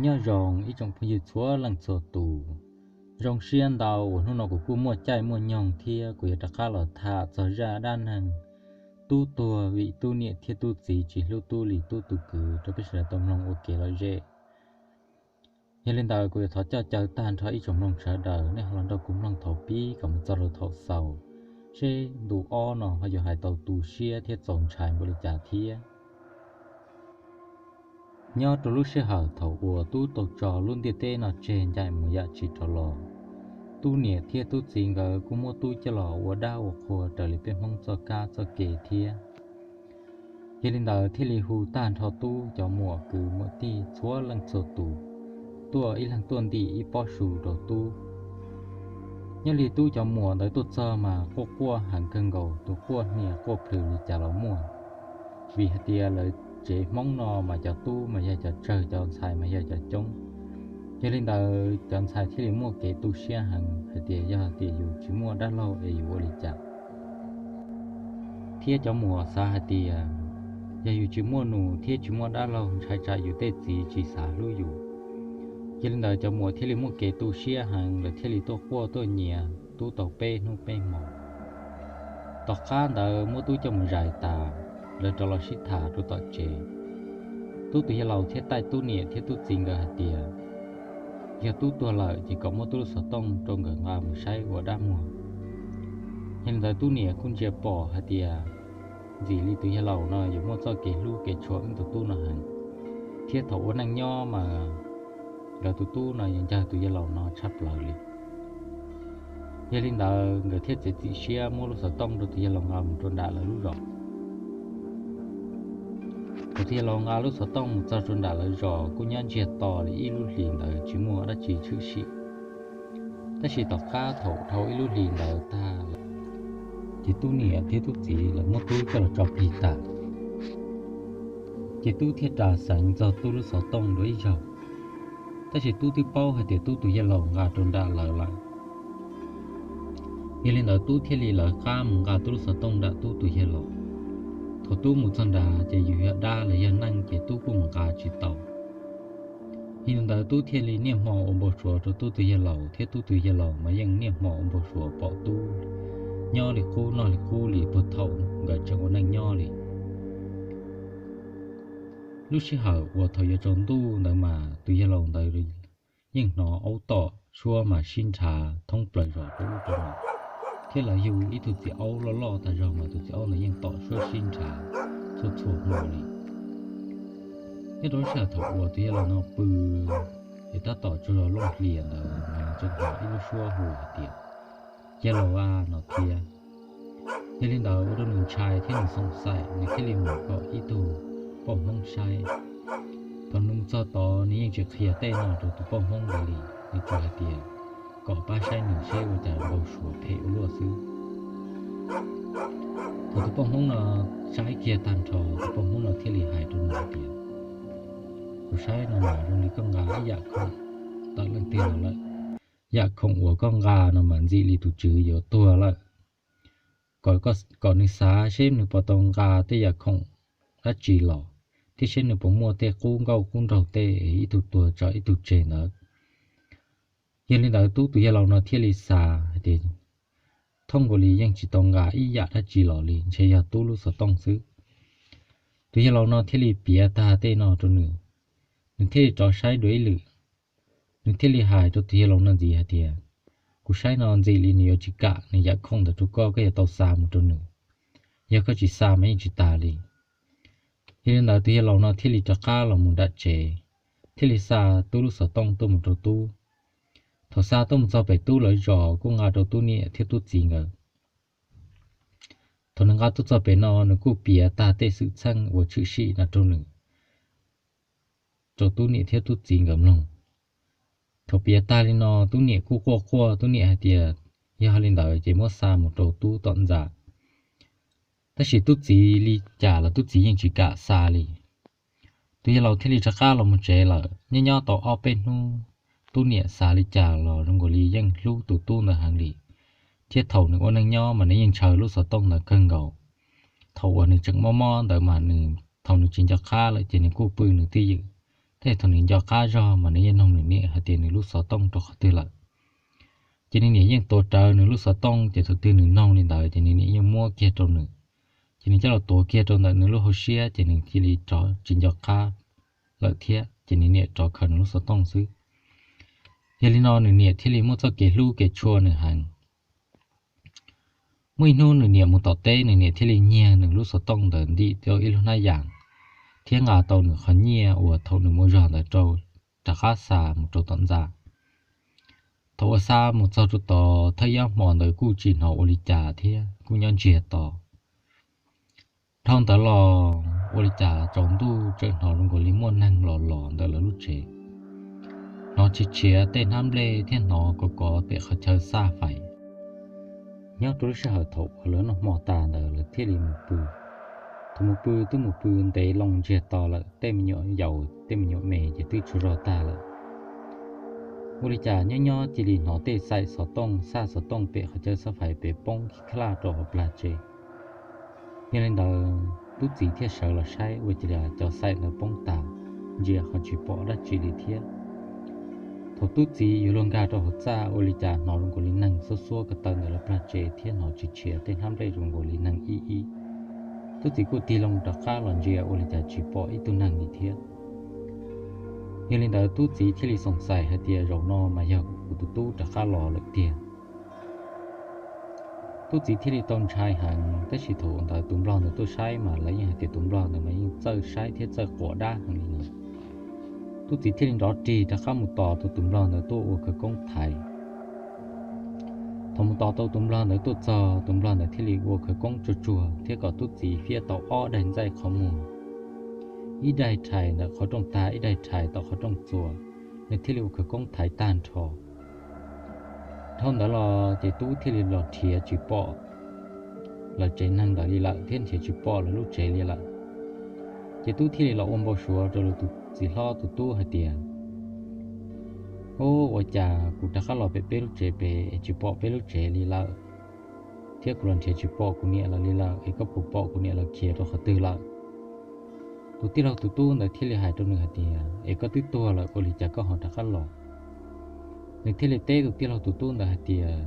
Nyob zoo ib tsoom phooj ywg txhua leej txhua tus, zoo siab ntau uas hnub no kuv kuj muaj caij muaj nyoog thiab kuv yuav rov qab los tham txog zaj dab neeg tub tuag vim tub niam thiab tub txiv tsis hlub tub li tub tus kwv rau peb sawv daws tau mloog ua kev lom zem. Yog li ntawd kuv yuav thov coj caw tag nrho ib tsoom mloog sawv daws nej ho los nrog kuv mloog thaum pib kom mus txog rau thaum xaus, seb ntu ob no ho yuav hais tau tu siab thiab txaus ntshai npaum li cas thiab. Nyob rau lub sij hawm thaum uas tub tau tso lub ntiaj teb no tseg ncaim mus yam tsis rov los, tub niam thiab tub txiv nkawd kuj muab tub coj los ua dab ua qhua raws li peb Hmoob txoj kab txoj ke thiab. Yog li ntawd thiaj li hu tag nrho tub cov muam kwv muam tij txhua leej txhua tus tuaj ib leeg tuaj ntim ib pob su rau tub. Nyob li tub cov muam ntawd tuaj txog mas quaj quaj heev kawg nkaus, tus quaj hnia quaj plhws li cas los muaj. Vim hais tias lawv tsev Hmoob no mas cov tub mas yog cov tsawg, cov ntxhais mas yog cov coob. Yog li ntawd cov ntxhais thiaj li muaj kev tu siab heev hais tias yog tias yus tsis muaj dab laug es yus ua li cas. Thiab cov muam xav hais tias yog yus tsis muaj nus thiab tsis muaj dab laug ntshai tsam yus tej txiv tsis xav hlub yus. Yog li ntawd cov muam thiaj li muaj kev tu siab heev, lawv thiaj li tuaj quaj tuaj nyiav tub tau peb hnub peb hmo. Tom qab ntawd muab tub coj mus zais tas, lawv rov los sib tham rau tom tsev. Tub tus yawg laus thiaj taij tub niam thiab tub txiv nkawd hais tias, yog tub tuag lawm ces kom muab tub lub xov tooj rau nkawd nqa mus saib ua dab muag. Yog li ntawd tub niam kuj ntsia pom hais tias ntxim li tus yawg laus no yuav muaj txoj kev hlub kev tshua wb tus tub no heev, thiab thaum ua neej nyob mas nkawd tus tub no yuav ncawg tus yawg laus no tshaj plaws li. Yog li ntawd nkawd thiaj txiav txim siab muab lub xov tooj rau tus yawg laus nqa mus rau nram lawv lub zos. Thaum tus yawg laus nqa lub xov tooj mus txog rau nram lawv zos kuj nyob ntsiag to li ib lub hlis ntawd tsis muaj dab tsi tshwm sim. Tab sis tom qab thaum dhau ib lub hlis ntawd tag lawm, ces tub niam thiab tub txiv lawv muab tub coj los tso plig tas, ces tub thiaj ras xeev txog tub lub xov tooj dua ib zaug. Tab sis tub twb paub hais tias tub tus yawg laus nqa rau nram lawv lawm. Yog li ntawd tub thiaj li lawv qab mus nqa tub lub xov tooj nram tub tus yawg laus. Thaum tub mus txog nrad ces yus yog dab los yog neeg ces tub kuj mus nqa tsis tau. Yog li ntawd tub thiaj li niaj hmo ua npau suav rau tub tus yawg laus, thiab tub tus yawg laus mas yeej niaj hmo ua npau suav pom tub nyob li qub noj li qub li puag thaum nkawd tseem ua neej nyob li. Lub sij hawm uas thaum yuav tsaus ntuj ntawd mas tus yawg laus ntawd yeej hnov aub tom suab mas sib nrhav thoob plaws zos rau ub rau no, thiab lawv yug ib tug txiv aub loj loj tas zog mas tus txiv aub ntawd yeej tom suab sib nrhav txhua txhua hmo li. Nyob rau lub sij hawm thaum uas tus yawg laus no pw es tab tom tsaug zog looj hlias ntawd mas nws tseem hnov ib lub suab hu hais tias, yawg laus a, no thiab. Yog li ntawd ua rau nws ntshai thiab nws xoom xaim, nws thiaj li mus kom ib tug poj Hmoob saib. Thaum nws mus txog tod nws yeej tsis qhia tej no rau tus poj Hmoob ntawd li, nws tsuas hais tias kom pab saib nws seb ua cas npau suav phem ua luaj xwb. Thaum tus poj Hmoob no saib kiag tag nrho, tus poj Hmoob no thiaj li hais rau nws hais tias, kuv saib no mas zoo li koj nqa ib yam khoom tawm leej twg los lawm. Yam khoom uas koj nqa no mas ntxim li tus tswv yuav tuag lawm. Kom nws xav seb nws puas tau nqa tej yam khoom dab tsi los, thiab seb nws puas muaj tej qub nkauj qub nraug tej ib tug tuag tso ib tug tseg ntawd. Yog li ntawd tub tus yawg laus no thiaj li xav hais tias, thooj nkaus li yeej tsis tau nqa ib yam dab tsi los li, ntshe yog tub lub xov tooj xwb. Tus yawg laus no thiaj li piav tag tej no rau nws, nws thiaj li rov saib dua ib lwm. Nws thiaj li hais rau tus yawg laus no ntxiv hais tias, kuv saib no ntxim li nws yuav tsis kam nws yam khoom ntawd rau koj, koj yuav tau xa mus rau nws. Yog koj tsis xa mas yeej tsis tas li. Yog li ntawd tus yawg laus no thiaj li rov qab los mus nram tsev, thiaj li xa tub lub xov tooj tuaj mus rau tub. Thaum xa tuaj mus txog pem tub lawv zos kuj nqa rau tub niam thiab tub txiv nkawd. Thaum nws nqa tuaj txog pem no nws kuj piav tag tej xwm txheej uas tshwm sim no rau nws, rau tub niam thiab tub txiv nkawd mloog. Thaum piav tag li no tub niam kuj quaj quaj, tub niam hais tias yog li ntawd ces muab xa mus rau tub tom ntxa. Tab sis tub txiv li cas los tub txiv yeej tsis kam xa li. Tus yawg laus thiaj li rov qab los mus tsev lawm. Nyob nyob tau ob peb hnub, tub niam xav li cas los zoo nkaus li yeej hlub tus tub ntawd heev li, thiab thaum nws ua neej nyob mas nws yeej ntshaw lub xov tooj ntawd kawg nkaus. Thaum uas nws tseem mob mob ntawd mas nws, thaum nws tsis nco qab lawm ces nws kuj pw nws twj ywm, Tej thaum nws nco qab zog mas nws yeej noog nws niam hais tias nws lub xov tooj rau qhov twg lawm. Ces nws niam yeej tuav rawv nws lub xov tooj, ces thaum twg nws noog li ntawd ces nws niam yeej muab kiag rau nws. Ces nws coj los tuav kiag rau ntawm nws lub hauv siab, ces nws cia li rov tsis nco qab lawm thiab, ces nws niam rov khaws nws lub xov tooj xwb. Yog li no nws niam thiaj li muaj txoj kev hlub kev tshua nws heev. Muaj ib hnub nws niam mus tom teb, nws niam thiaj li nyiag nws lub xov tooj ntawd ntim tau ib lub hnab yas, thiab nqa tau nws qhov nyiaj uas thaum nws mus zog ntawd rau, rov qab xa mus rau tom ntxa. Thaum uas xa mus txog rau tod, thawj ob hmo ntawd kuj tsis hnov ua li cas thiab kuj nyob ntsiag to. Dhau ntawd los ua li cas tsaus ntuj tseem hnov zoo nkaus li muaj neeg los los ntawm lawv lub tsev. Hnov tshiav tshiav tej hnab nplej thiab hnov kov kov pem qhov chaw xaj fais. Nyob rau lub sij hawm thaum uas lawv noj hmo tas ntawd lawv thiaj li mus pw. Thaum mus pw twb mus pw ntev loo ntsiag to lawm, tej me nyuam yaus tej me nyuam me ces twb tsaug zog tag lawm. Ua li cas nyob nyob cia li hnov tej xaim xov tooj, xaj xov tooj pem qhov chaw xaj fais pem poob khib khlaj rau hauv plag tsev. Yog li ntawd tub txiv thiaj sawv los saib ua cas cov xaim ntawd poob tas, ntsia ho tsis pom dab tsi li thiab. Thaum tub txiv yuav luag nkag rau hauv txaj ua li cas hnov zoo nkaus li neeg xuab xuab ko taw ntawm lawv plag tsev thiab hnov tshiav tshiav tej hnab nplej zoo nkaus li neeg ib ib. Tub txiv kuj tig loo rov qab los ntsia ua li cas tsis pom ib tug neeg li thiab. Yog li ntawd tub txiv thiaj li xoom xais hais tias zaum no mas yog kuv tus tub rov qab los lawm tiag. Tub txiv thiaj li tau ntshai heev, tab sis thaum ntawd tus nplog ntawd tuaj saib mas lawv yeej hais tias tus nplog ntawd mas yeej txawj saib thiab txawj quas dab heev li. Tub txiv thiaj li nrov rig rov qab mus tos tau tus nplog ntawd tuaj ua khawv koob thaiv. Thaum mus tos tau tus nplog ntawd tuaj txog, tus nplog ntawd thiaj li ua khawv koob tsuag tsuag thiab kom tub txiv fiab tau ob daig ntxaij qhov muag, ib daig rhais ntawm qhov rooj tag, ib daig rhais tau qhov rooj txuas, nws thiaj li ua khawv koob thaiv tag nrho. Dhau ntawd los ces tub thiaj li los nrhiav tsis pom lawv tsev neeg ntawd li lawm thiab nrhiav tsis pom lawv lub tsev li lawm. Ces tub thiaj li los ua npau suav rau lawv tus txiv hlob tus tub hais tias, Ub, ua cas kuv rov qab los pem peb lub tsev pem es tsis pom peb lub tsev li lawm, thiab kuv los nrhiav tsis pom kuv niam lawv li lawm, es koj puas pom kuv niam lawv khiav rau qhov twg lawm? Tus tij laug tus tub ntawd thiaj li hais rau nws hais tias, Es koj twb tuag lawm ua li cas koj ho rov qab los? Nws thiaj li teb tus tij laug tus tub ntawd hais tias,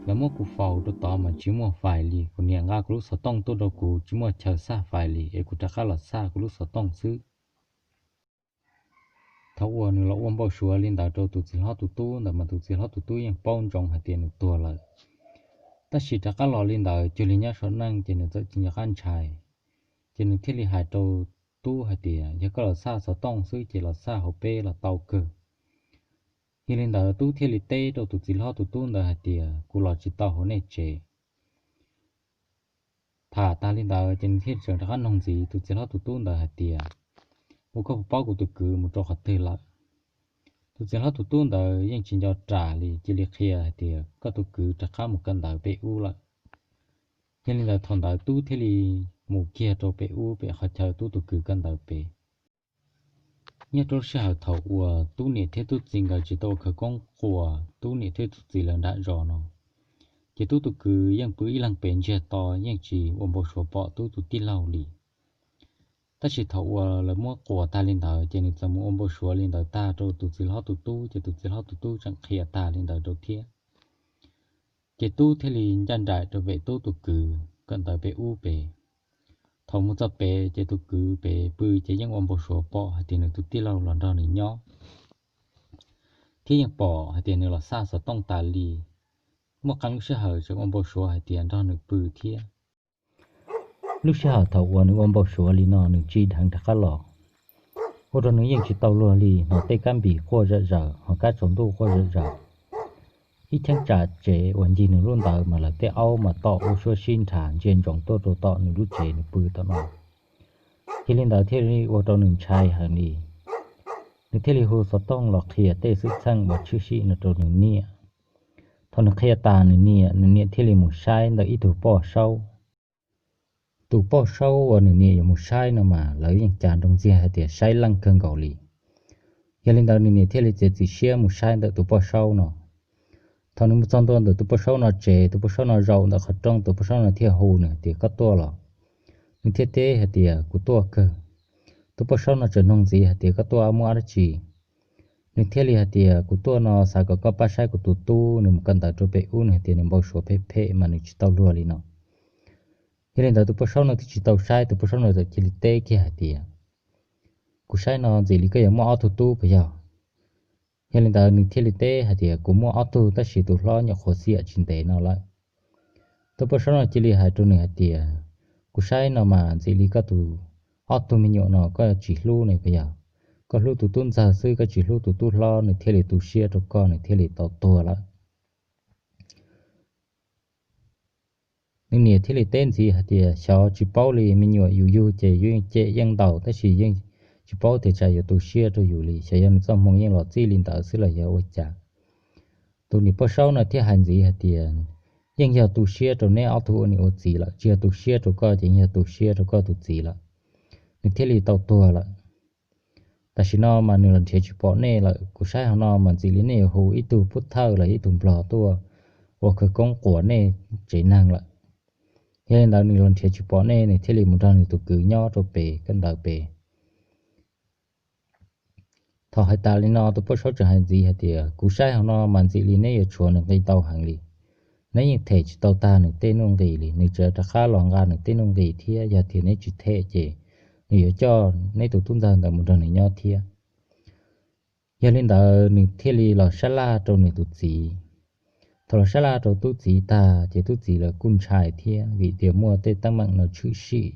Lawv muab kuv faus rau tod mas tsis muaj fais li, kuv niam nqa kuv lub xov tooj tuaj rau kuv tsis muaj chaw xaj fais li, es kuv rov qab los xaj kuv lub xov tooj xwb. Thaum uas nws los ua npau suav li ntawd rau tus txiv hlob tus tub ntawd mas tus txiv hlob tus tub yeej paub ntsoov hais tias nws tuag lawm. Tab sis rov qab los li ntawd cuag li nyob saum neej ces nws txawm cia li rov qab ntshai. Ces nws thiaj li hais rau tub hais tias, Yog koj los xaj xov tooj xwb ces los xaj hauv peb los tau kawg. Yog li ntawd tub thiaj li teb rau tus txiv hlob tus tub ntawd hais tias, Kuv los tsis tau hauv nej tsev. Tham tas li ntawd ces nws thiaj tseem rov qab nug ntxiv tus txiv hlob tus tub ntawd hais tias, Ua koj puas paub kuv tus kwv mus rau qhov twg lawm? Tus txiv hlob tus tub ntawd yeej tsis nco ras li, cia li qhia hais tias, Koj tus kwv rov qab mus kawm ntawv pem ub lawm. Yog li ntawd thaum ntawd tub thiaj li mus kiag rau pem ub pem qhov chaw tub tus kwv kawm ntawv pem. Nyob rau lub sij hawm thaum uas tub niam thiab tub txiv nkawd tsis tau ua khawv koob quas tub niam thiab tub txiv lawv nram zos no, ces tub tus kwv yeej pw ib leeg pem ntsiag to, yeej tsis ua npau suav pom tub tus tij laug li. Tab sis thaum uas lawv muab quas tag li ntawd ces nws txawm mus ua npau suav li ntawd tag rau tus txiv hlob tus tub, ces tus txiv hlob tus tub tseem qhia tag li ntawd rau thiab. Ces tub thiaj li ncaj nraim rau pem tub tus kwv kawm ntawv pem ub pem. Thaum mus txog pem ces tus kwv pem pw ces yeej ua npau suav pom hais tias nws tus tij laug los nrog nws nyob, thiab yeej pom hais tias nws los xaj xov tooj tas li. Muaj qee lub sij hawm tseem ua npau suav hais tias nrog nws pw thiab. Lub sij hawm thaum uas nws ua npau suav li no nws tsim dheev rov qab los, ua rau nws yeej tsis tau luag li, hnov tej kab npis quaj zom zaws, ho kab tsaus ntuj quaj zom zaws. Ib cheeb tsam tsev uas ncig nws lub ntawd mas lawv tej aub mas tom ua suab sib nrhav ntsia ntsoov tuaj rau tom nws lub tsev nws pw tom no. Yog li ntawd thiaj li ua rau nws ntshai heev li. Nws thiaj li hu xov tooj los qhia tej xwm txheej uas tshwm sim no rau nws niam. Thaum nws qhia tas nws niam, nws niam thiaj li mus saib ntawm ib tug poj saub. Tus poj saub uas nws niam yuav mus saib no mas lawv yeej cav nroo ntxiag hais tias saib leej kawg nkaus li. Yog li ntawd nws niam thiaj li txiav txim siab mus saib ntawm tus poj saub no. Thaum nws mus txog ntua ntawm tus poj saub no tsev, tus poj saub no zaum ntawm qhov rooj, tus poj saub no thiaj hu nws tias, Koj tuaj los? Nws thiaj teb hais tias, Kuv tuaj kawg. Tus poj saub no tseem nug ntxiv hais tias, koj tuaj muaj dab tsi? Nws thiaj li hais tias, kuv tuaj no xav kom koj pab saib kuv tus tub, nws mus kawm ntawv rau pem ub, nws hais tias nws npau suav phem phem mas nws tsis tau luag li no. Yog li ntawd tus poj saub no twb tsis tau saib, tus poj saub no txawm cia li teb kiag hais tias, kuv saib no ntxim li koj yuav muaj ob tug tub puas yog? Yog li ntawd nws thiaj li teb hais tias, kuv muaj ob tug tab sis tus hlob nyuam qhuav xiam tsis ntev no lawm. Tus poj saub no cia li hais rau nws hais tias, kuv saib no mas ntxim li koj tus ob tug me nyuam no koj tsis hlub ne puas yog? Koj hlub tus tub ntxawg xwb, koj tsis hlub tus tub hlob, nws thiaj li tu siab rau koj, nws thiaj li tau tuag lawm. Nws niam thiaj li teb ntxiv hais tias, xyov, tsis paub li, me nyuam yus yug ces yus yeej cem yeej ntaus, tab sis yeej tsis paub tias tsam yuav tu siab rau yus li, xyov yog nws txoj hmoo yeej los txij li ntawd xwb los yog ua cas. Tus niam poj saub no thiaj hais ntxiv hais tias, yeej yog tu siab rau neb ob tug ua niam ua txiv lawm, tsis yog tu siab rau koj ces yeej yog tu siab rau koj tus txiv lawm, nws thiaj li tau tuag lawm. Tam sim no mas nws los nrhiav tsis pom nej lawm, kuv saib hauv no mas ntxim li nej yuav hu ib tug pub thawj los ib tug nplog tuaj ua khawv koob quas nej tsev neeg lawm. Yog li ntawd nws los nrhiav tsis pom nej, nws thiaj li mus nrog nws tus kwv nyob rau pem kawm ntawv pem. Thaum hais tas li no tus poj saub tseem hais ntxiv hais tias, kuv saib hauv no mas ntxim li neb yuav tshuav nws nqi ntau heev li. Neb yeej them tsis tau tag nws tej nuj nqis li, nws tseem rov qab los nqa nws tej nuj nqis thiab, yog tias neb tsis them ces nws yuav coj neb tus tub ntxawg ntawd mus nrog nws nyob thiab. Yog li ntawd nws thiaj li los sab laj rau nws tus txiv. Thaum los sab laj rau tub txiv tag ces tub txiv lawv kuj ntshai thiab, vim tias muaj tej teeb meem no tshwm sim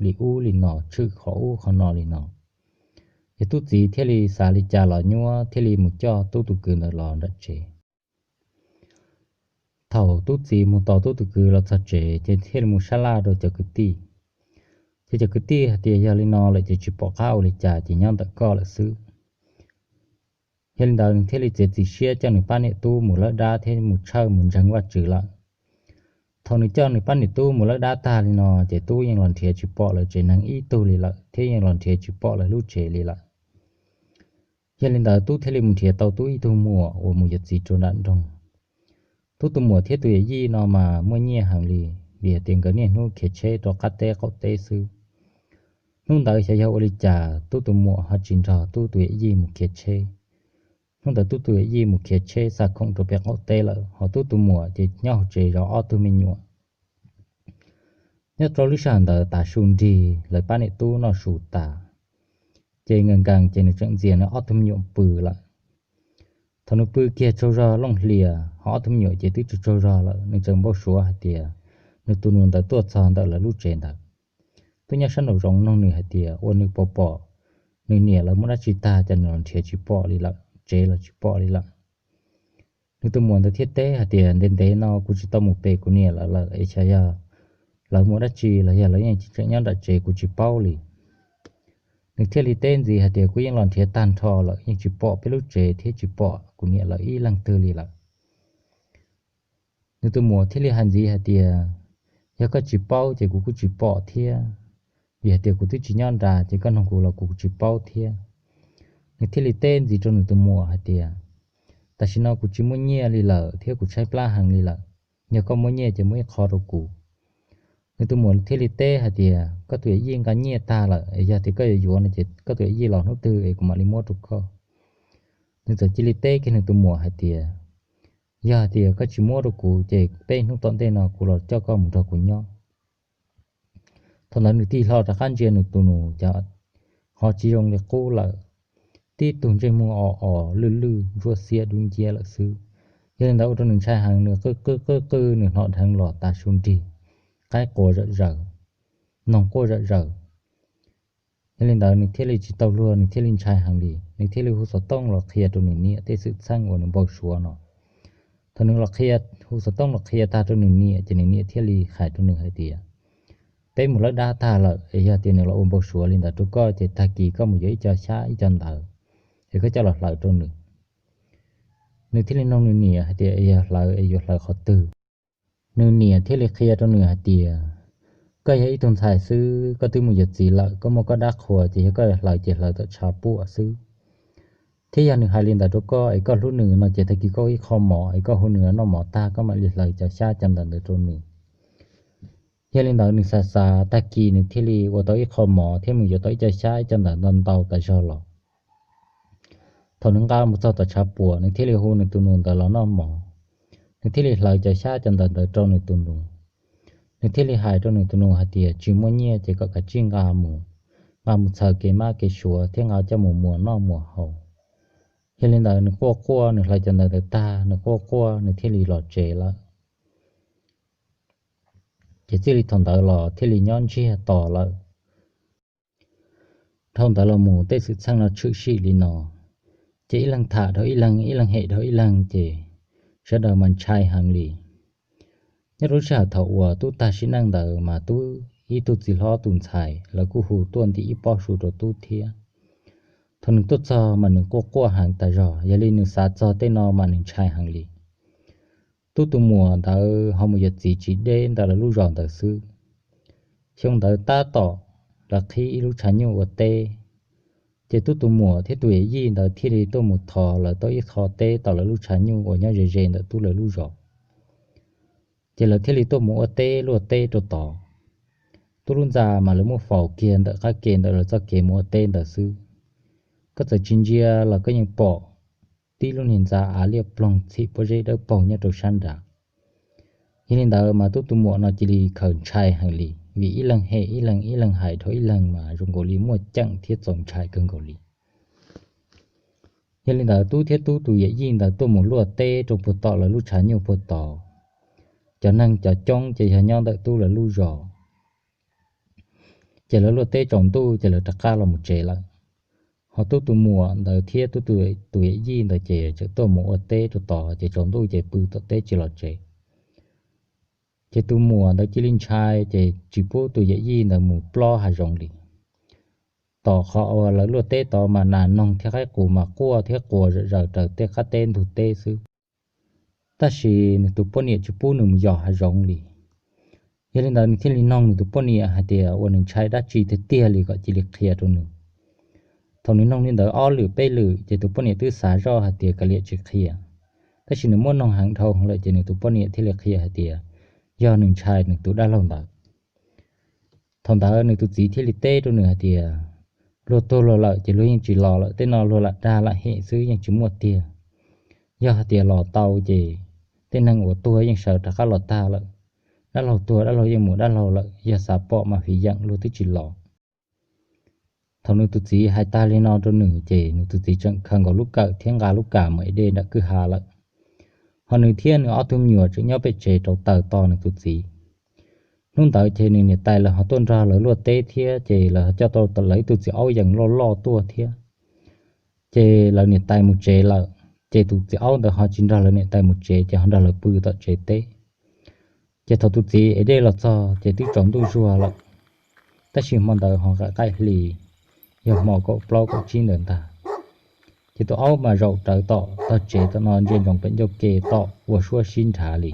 li ub li no, tshwm qhov ub qhov no li no. Ces tub txiv thiaj li xav li cas los nyuaj thiaj li mus coj tub tus kwv ntawd los nram tsev. Thaum tub txiv mus tos tub tus kwv los txog tsev ces thiaj li mus sab laj rau cov kwv tij. Ces cov kwv tij hais tias yog li no lawm ces tsis pom qab ua li cas ces nyob ntawm koj lawm xwb. Yog li ntawd nws thiaj li txiav txim siab coj nws pab niam tub mus lawb dab thiab mus tshawj mus ntseeg Vajtswv lawm. Thaum nws coj nws pab niam tub mus lawb dab tag li no ces tub yeej los nrhiav tsis pom lawv tsev neeg ib tug li lawm thiab yeej los nrhiav tsis pom lawv lub tsev li lawm. Yog li ntawd tub thiaj li mus nrhiav tau tub ib tug muam uas mus yuav txiv rau nram nroog. Tub tus muam thiab tus yawm yij no mas muaj nyiaj heev li, vim hais tias nkawd niaj hnub khiav tsheb rau qab teb qaum teb xwb. Hnub ntawd xyov yog ua li cas tub tus muam ho tsis nrog tub tus yawm yij mus khiav tsheb. Hnub ntawd tub tus yawm yij mus khiav tsheb xa khoom rau pem qaum teb lawm, ho tub tus muam ces nyob hauv tsev zov ob tug me nyuam. Nyob rau lub sij hawm ntawd tav su nrig lawv pab niam tub noj su tas, ces nkees nkees ces nws tseem ntxias nws ob tug me nyuam pw lawm. Thaum nws pw kiag tsaug zog looj hlias ho ob tug me nyuam ces twb tsaug tsaug zog lawm, nws tseem npau suav hais tias nws tus nus ntawd tuaj txog ntawm lawv lub tsev ntawd, tuaj nyob sab nraum zoov nug nws hais tias ua nws puas pom nws niam lawv muaj dab tsi tag cas nws los nrhiav tsis pom li lawm, tsev los tsis pom li lawm. Nws tus muam ntawd thiaj teb hais tias ntev ntev no kuv tsis tau mus pem kuv niam lawv lawm es xyov yog lawv mus dab tsi los yog lawv yeej tseem nyob nram tsev kuv tsis paub li. Nws thiaj li teb ntxiv hais tias kuv yeej los nrhiav tag nrho lawm yeej tsis pom peb lub tsev thiab tsis pom kuv niam lawv ib leeg twg li lawm. Nws tus muam thiaj li hais ntxiv hais tias yog koj tsis paub ces kuv kuj tsis pom thiab, vim hais tias kuv twb tsis nyob nrad ces koj nug kuv los kuv tsis paub thiab. Nws thiaj li teb ntxiv rau nws tus muam hais tias tam sim no kuv tsis muaj nyiaj li lawm thiab kuv tshaib plab heev li lawm, yog koj muaj nyiaj ces muab ib qho rau kuv. Nws tus muam thiaj li teb hais tias koj tus yawm yij nqa nyiaj tag lawm es yog tias koj yuav yuav no ces koj tus yawm yij los hnub twg es kuv mam li muab rau koj. Nws txawm cia li teb kiag nws tus muam hais tias yog hais tias koj tsis muab rau kuv ces peb hnub tom ntej no kuv los coj koj mus nrog kuv nyob. Thaum ntawd nws tig hlo rov qab ntsia nws tus nus cas ho tsis zoo li qub lawm, tib tug ntsej muag o o lwj lwj ntsuab xiab dub nciab lawm xwb. Yog li ntawd ua rau nws ntshai heev, nws qw qw qw qw, nws hnov dheev los tav su nrig, qaib qua zom zaws, noog quaj zom zaws. Yog li ntawd nws thiaj li tsis tau luag, nws thiaj li ntshai heev li, nws thiaj li hu xov tooj los qhia rau nws niam tej xwm txheej uas nws npau suav no. Thaum nws los qhia, hu xov tooj los qhia tag rau nws niam ces nws niam thiaj li hais rau nws hais tias peb mus lawb dab tag lawm es yog tias nws los ua npau suav li ntawd rau koj ces tag kis koj mus yuav ib co xyab ib co ntawv es koj coj los hlawv rau nws. Nws thiaj li nug nws niam hais tias es yog hlawv es yuav hlawv qhov twg? Nws niam thiaj li qhia rau nws hais tias koj yog ib tug ntxhais xwb, koj twb mus yuav txiv lawm, koj muaj koj dab qhuas ces yog koj hlawv ces hlawv tawm tshav puam xwb. Thiab yog nws hais li ntawd rau koj es koj hlub nws no ces tag kis koj ib qho mov es koj hu nws noj mov tag koj mam li hlawv cov xyab cov ntawv ntawd rau nws. Yog li ntawd nws xav xav, tag kis nws thiaj li ua tau ib qho mov thiab mus yuav tau ib co xyab ib co ntawv ntau ntau tas zog los. Thaum nws nqa mus txog tom tshav puam, nws thiaj li hu nws tus nus ntawd los noj mov. Nws thiaj li hlawv cov xyab cov ntawv ntawd rau nws tus nus. Nws thiaj li hais rau nws tus nus hais tias tsis muaj nyiaj ces kom kav tsij nqa mus, nqa mus txhaws kev mab kev suav thiab nqa coj mus muas noj muas haus. Yog li ntawd nws quaj quaj, nws hlawv cov ntawv ntawd tag, nws quaj quaj nws thiaj li los tsev lawm. Ces txij li thaum ntawd los thiaj li nyob ntsiag to lawm. Dhau ntawd los mus tej xwm txheej no tshwm sim li no, ces ib leeg tham dhau ib leeg, ib leeg hem dhau ib leeg, ces sawv daws mas ntshai heev li. Nyob rau lub sij hawm thaum uas Tub tag sim neej ntawd mas Tub ib tug txiv hlob tus ntxhais lawv kuj hu tuaj ntim ib pob su rau Tub thiab. Thaum nws tuaj txog mas nws quaj quaj heev tas zog, yog li nws xav txog tej no mas nws ntshai heev li. Tub tus muam ntawd ho mus yuav txiv tsis deb ntawm lawv lub zos ntawd xwb. Xyoo ntawd tab tom lawv qhib ib lub tshav nyuj ua teb, ces Tub tus muam thiab tus yawm yij ntawd thiaj li tuaj mus thov lawv tau ib qho teb tom lawv lub tshav nyuj uas nyob ze ze ntawm Tub lawv lub zos. Ces lawv thiaj li tuaj mus ua teb luaj teb rau tod. Tub lub ntxa mas lawv muab faus kiag ntawm qab ke ntawm lawv txoj kev mus ua teb ntawd xwb. Koj txawm tsis ntsia los koj yeej pom tib lub niag ntxa av liaj ploog txhim pob zeb dawb paug nyob rau sab nrad. Yog li ntawd mas Tub tus muam no cia li khaws ntshai heev li, vim ib leeg hem ib leeg, ib leeg hais dhau ib leeg mas zoo nkaus li muaj ceem thiab txaus ntshai kawg nkaus li. Yog li ntawd Tub thiab Tub tus yawm yij ntawd tuaj mus luaj teb rau puag tom lawv lub tshav nyuj puag tod. Cov neeg cov coob ces yog nyob ntawm Tub lawv lub zos. Ces lawv luaj teb tsaus ntuj ces lawv rov qab los mus tsev lawm. Ho Tub tus muam ntawd thiab Tub tus yawm yij ntawd ces tseem tuaj mus ua teb rau tod, ces tsaus ntuj ces pw tom teb tsis los tsev. Ces tus muam ntawd cia li ntshai ces tsis pub tus yawm yij ntawd mus plob hav zoov li. Tom qhov uas lawv luaj teb tod mas nas noog thiab qaib qus mas quaj thiab quas zom zaws raws tej qab teb ntug teb xwb. Tab sis nws tus poj niam tsis pub nws mus yos hav zoov li. Yog li ntawd nws thiaj li noog nws tus poj niam hais tias ua nws ntshai dab tsi tiag tiag li kom cia li qhia rau nws. Thaum nws noog li ntawd ob lwm peb lwm ces tus poj niam twb xav zoj hais tias kav liam tsis qhia. Tab sis nws muab noog heev dhau lawm ces nws tus poj niam thiaj li qhia hais tias yog nws ntshai nws tus dab laug ntawd. Thaum ntawd nws tus txiv thiaj li teb rau nws hais tias luag tuag luag lawm ces luag yeej tsis los lawm, tej no luag lam dag lam hem xwb yeej tsis muaj tiag. Yog hais tias los tau ces tej neeg uas tuag yeej sawv rov qab los tag lawm. Dab laug tuag dab laug yeej mus dab laug lawm, yog xav pom mas fim yeem luag twb tsis los. Thaum nws tus txiv hais tag li no rau nws ces nws tus txiv tseem khaws nkaus lub kawm thiab nqa lub kam mus ev dej nram kwj ha lawm. Ho nws thiab nws ob tug me nyuam tseem nyob pem tsev rauv taws tos nws tus txiv. Hnub ntawd ces nws niam tais lawv ho tuaj nrog lawv luaj teb thiab ces lawv coj tau lawv ib tug txiv aub yees loj loj tuaj thiab. Ces lawv niam tais mus tsev lawm, ces tus txiv aub ntawd ho tsis nrog lawv niam tais mus tsev ces ho nrog lawv pw tom tsev teb. Ces thaum tus txiv ev dej los txog ces twb tsaus ntuj zuag lawm, tab sis hmo ntawd ho qaim qaim hli, yog hmo kaum plaub kaum tsib ntawd ntag. Ces tus aub mas zaum rawv tom tog tsev tom no ntsia ntsoov pem ncauj ke tom ua suab sib nrhav li.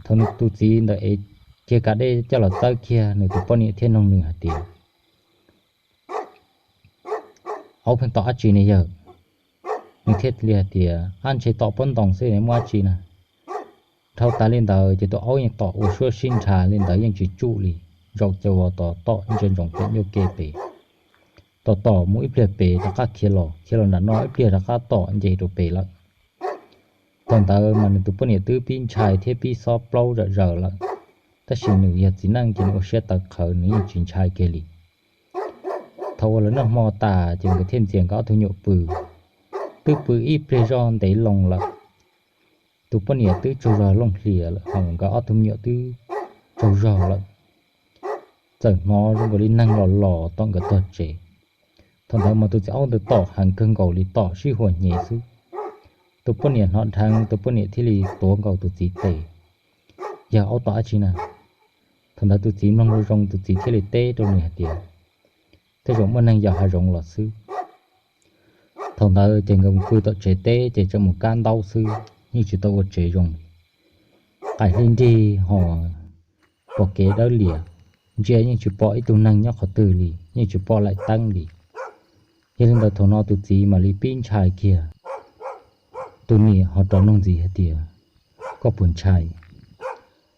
Thaum nws tus txiv ntawd ev kiag kav dej coj los txawb kiag, nws tus poj niam thiaj noog nws hais tias, aub pheej tom dab tsi ne yawg? Nws thiaj li hais tias, ab, ntshe tom pob ntoos xwb ne, muaj dab tsi na. Dhau tas li ntawd ces tus aub yeej tom ua suab sib nrhav li ntawd yeej tsis tsuj li, zaum cia ua tom tom ntsia ntsoov pem ncauj ke pem. Tom tom mus ib pliag pem rov qab khiav los, khiav los nram no ib pliag rov qab tom nce rau pem lawm. Thaum ntawd mas nws tus poj niam twb pib ntshai thiab pib xob plaub zom zaws lawm, tab sis nws yog txiv neej ces nws ua siab tawv qhawv, nws yeej tsis ntshai kiag li. Thaum uas lawv noj hmo tas ces nkawd thiaj ntxias nkawd ob tug nyuam pw. Twb pw ib pliag zoj ntev loo lawm, tus poj niam twb tsaug zog looj hlias lawm, ho nkawd ob tug me nyuam twb tsaug zog lawm. Txawm hnov zoo nkaus li neeg los los tom nkawd tog tsev. Thaum ntawd mas tus txiv aub ntawd tom heev kawg nkaus li, tom sib huas hnyev xwb. Tus poj niam hnov dheev, tus poj niam thiaj li tuav nkaus tus txiv tes, yog aub tom dab tsi na? Thaum ntawd tus txiv mloog zoo zoo, tus txiv thiaj li teb rau nws hais tias, tej zaum muaj neeg yos hav zoov los xwb. Thaum ntawd ces nkawd mus pw tom tsev teb ces tseem mus kab ntaub xwb, yeej tsis tau ua tsev zoo li. Qaim hli nrig ho pom kev dawb lias, ntsia yeej tsis pom ib tug neeg nyob qhov twg li, yeej tsis pom laim teeb li. Yog li ntawd thaum no tus txiv mam li pib ntshai kiag. Tus niam ho rov nug ntxiv hais tias, koj puas ntshai?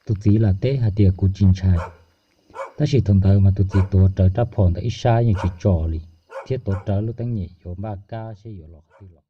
Tus txiv lam teb hais tias kuv tsis ntshai. Tab sis thaum ntawd mas tus txiv tuav rawv rab phom ntawm ib sab yeej tsis tso li, thiab tuav rawv lub teeb nyem yuav npaj kab seb yuav los qhov twg los.